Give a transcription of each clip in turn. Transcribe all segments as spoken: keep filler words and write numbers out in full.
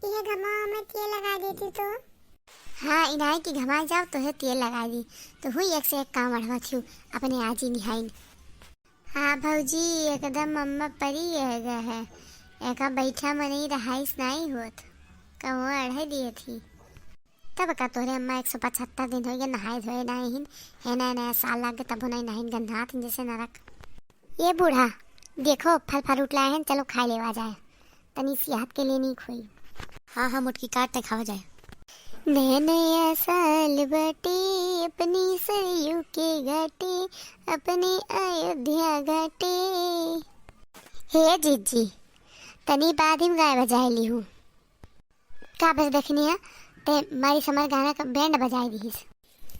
यह घमावा में तेल लगा देती तो। हाँ, इनाई की घमाए जाओ तो है तेल लगा दी। तो हुई एक से एक काम बढ़वा थियू अपने आजी निहाइन। हाँ भौजी, एकदम अम्मा परी है गा है। एका बैठा मनई रहाइस नाई होत। कहूँ अढ़े दिए थी। तब का तोहरे अम्मा एक सौ पचहत्तर दिन होइगे नहाए धोए नाई हिन। है नया नया साल लाग गए तबो नाई नहाइन, गंधात हिन जैसे नरक। ये बूढ़ा, देखो फल फ्रूट लाए हैं, चलो खाए लेवा जाए, तनी सेहत के लिए नीक होई। हाँ हाँ मोटकी, काट ते खावा जाए। नया नया साल बाटे, अपनी सरयू के घाटे, अपने अयोध्या घाटे। हे जीजी, तनी बाद में गाए बजाए ली हूँ। का बस देखनी है, ते मारी समर गाना का बैंड बजाए दीस।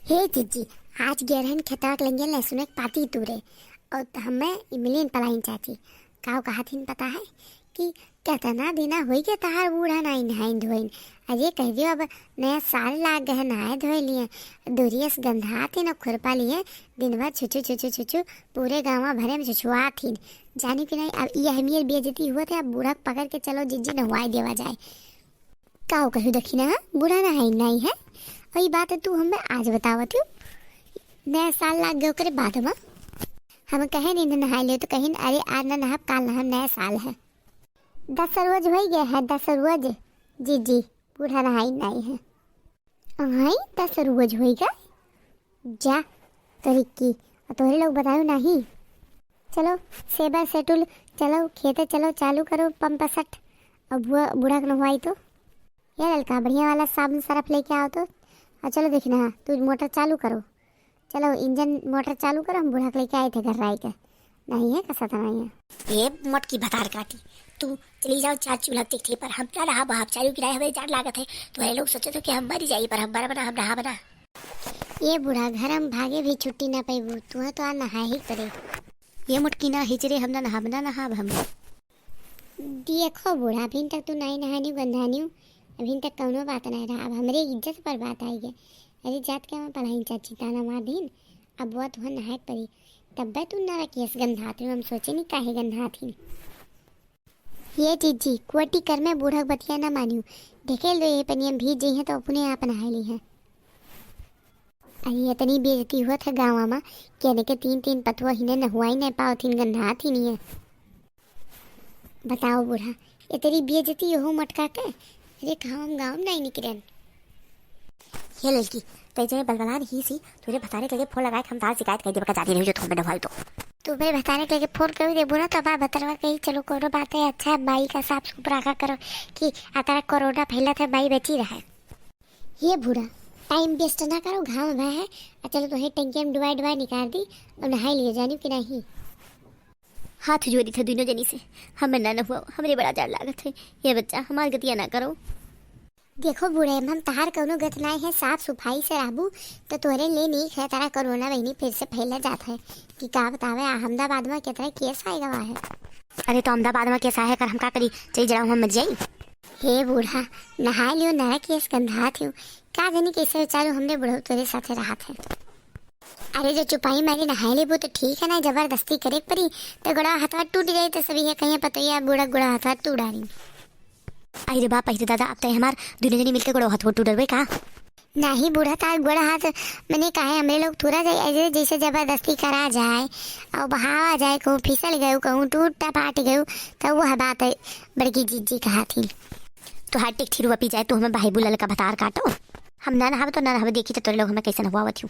हे जीजी, आज गेरहन खेतवा के लंगे लहसुन के पाती तूरे, और हमें इमलिन पलाइन चाची। काव कहा थीन पता है कि कितना दिना होई के तहार बूढ़ा नाई नहाइन धोइन। अरे कह दियो अब नया साल लाग गए, नहाए धोए लिए, दुरियस गंधा थीन और खुरपा लिए, दिन भर छुचु छुचु छुचु पूरे गाँव भरे में छुछुआ थीन। जानी कि नहीं, अब ये हमियर बेइज्जती हुआ थे, अब बूढ़ा के पकड़ के चलो जीजी नहवाए देवा जाए। काव कहू दखिना, बूढ़ा नहाइन नाई है। और ये बात तू हमें आज बतावत हूँ, नया साल लाग गए ओकरे बाद में। हम कहे नहीं नहाए ले तो कहिन, अरे आज ना नहाब, काल नहाब, नया साल है। दस रोज होई गए है, दस रोज। जीजी, बूढ़ा नहाइन नाई है। आई, दस रोज होई गए। जा, तोरी की, और तोरे लोग बतायो नाही। चलो, सेबर सेटुल, चलो, खेते चलो, चालू करो पंप सेट। अब बुआ, बूढ़ा के नहवाई तो। ये ललका, बढ़िया वाला साबुन सरफ लेके आओ तो। और चलो देखना, तू मोटर चालू करो। चलो, इंजन मोटर चालू करो, हम बूढ़ा के लेके आए थे घर राय के। नहीं है, कसा तो नहीं है। ए मोटकी भतार काटी, तू चली जाओ चार चूल्हा तीखी पर, हम ना नहाब, आप चारू किराए हमें जाड़ लागत है। तुम्हारे लोग सोचे तो कि हम मरी जाई, पर हम मरब ना, हम नहाब ना। ये बूढ़ा, घर हम भागे भी छुट्टी ना पैबू, तुहे तो आ नहा ही पड़े। ये मोटकी ना हिचरे, हम ना नहाब, ना नहाब हम। देखो बूढ़ा, अभिन तक तू नाई नहानियो गंधानियो, अभिन तक कौनो बात नहीं रहा, अब हमरे इज्जत पर बात आई गए। अरे जात के हम पलाइन चाची ताना मार दीन, अब वो तुहन नहाए परी, तब्बे तू ना रखियस गंधात में, हम सोचे नहीं काहे गंधात ही। ये जीजी, कोटी कर में बूढ़ा के बतिया ना मानियो, ढकेल दो ये पनिया में भीज जइहे तो अपने आप नहाए ली है। अरे इतनी बेइज्जती हुआ था गाँव में, कहने के तीन तीन पतुआ हिने नहुआई नहीं पाओ थीन, गंधात ही नहीं है। बताओ बूढ़ा, इतनी बेइज्जती हो मटका के। अरे कहाँ हम गाँव में नहीं निकरन। हे ललकी, तै जय बलबलान ही सी, तुझे भतारे के लगे फोन लगाए के हम तार शिकायत कर देबे का जाती रही जो तुम में नहाई तो। तू मेरे भतारे के लगे फोन कर देबू ना तो अब भतरवा कही चलो कोनो बात है, अच्छा है माई का साफ सुथरा रखा करो कि आ तारा कोरोना फैलत है, माई बची रहे। ये बूढ़ा, टाइम वेस्ट ना करो, घाम भा है, आ चलो तो है टंकी में डुबाई डुबाई निकाल दी और नहाई लिए जानियो कि नहीं। हाथ जोड़ी थे दोनों जनी से, हमें ना नहुआओ, हमरे बड़ा जाड़ लागत है। ये बच्चा हमार गतिया ना करो। देखो बूढ़े, हम तहार कौनो गत नाई है, साफ सफाई से रहबू तो तोहरे लिए नीक है। तारा कोरोना बहिनी फिर से फैला जात है कि का बतावे, अहमदाबाद में कितना केस आए गवा है। अरे तो अहमदाबाद में केस आए है, कर हम का करी, चली जरा हम मर जाई। हे बूढ़ा, नहाए लियो, नरक केस गंधा थियो, का जानी कैसे बेचारू हमरे बुढ़ऊ तोरे साथे रहत है। अरे जो चुपाई मारी नहाए लेबू तो ठीक है ना, जबरदस्ती करे के परी तो गोड़ा हथवा टूट जाई तो सभी है कहीं पतोइया बूढ़ा गोड़ा हथवा टूट डारी। अरे बाप, अरे दादा, अब तो हमार दोनों जनी मिलके गोड़ा हथवा टूट डरबे का? नाही बूढ़ा, तार गोड़ा हाथ मने काहे हमरे लोग तुरा जाए, ऐसे जैसे जबरदस्ती करा जाए और बहावा जाए, कहूँ फिसल गयो, कहूँ टूट टपाट गयो, तो वह बात है बड़की जीजी कहा थी। तो हाथ टिक ठिरुआ पी जाए, तू हमें भाई बुला लगा भतार काटो। हम ना नहावे तो ना नहावे, देखी तो तोरे लोग हमें कैसे नहवावत हूँ।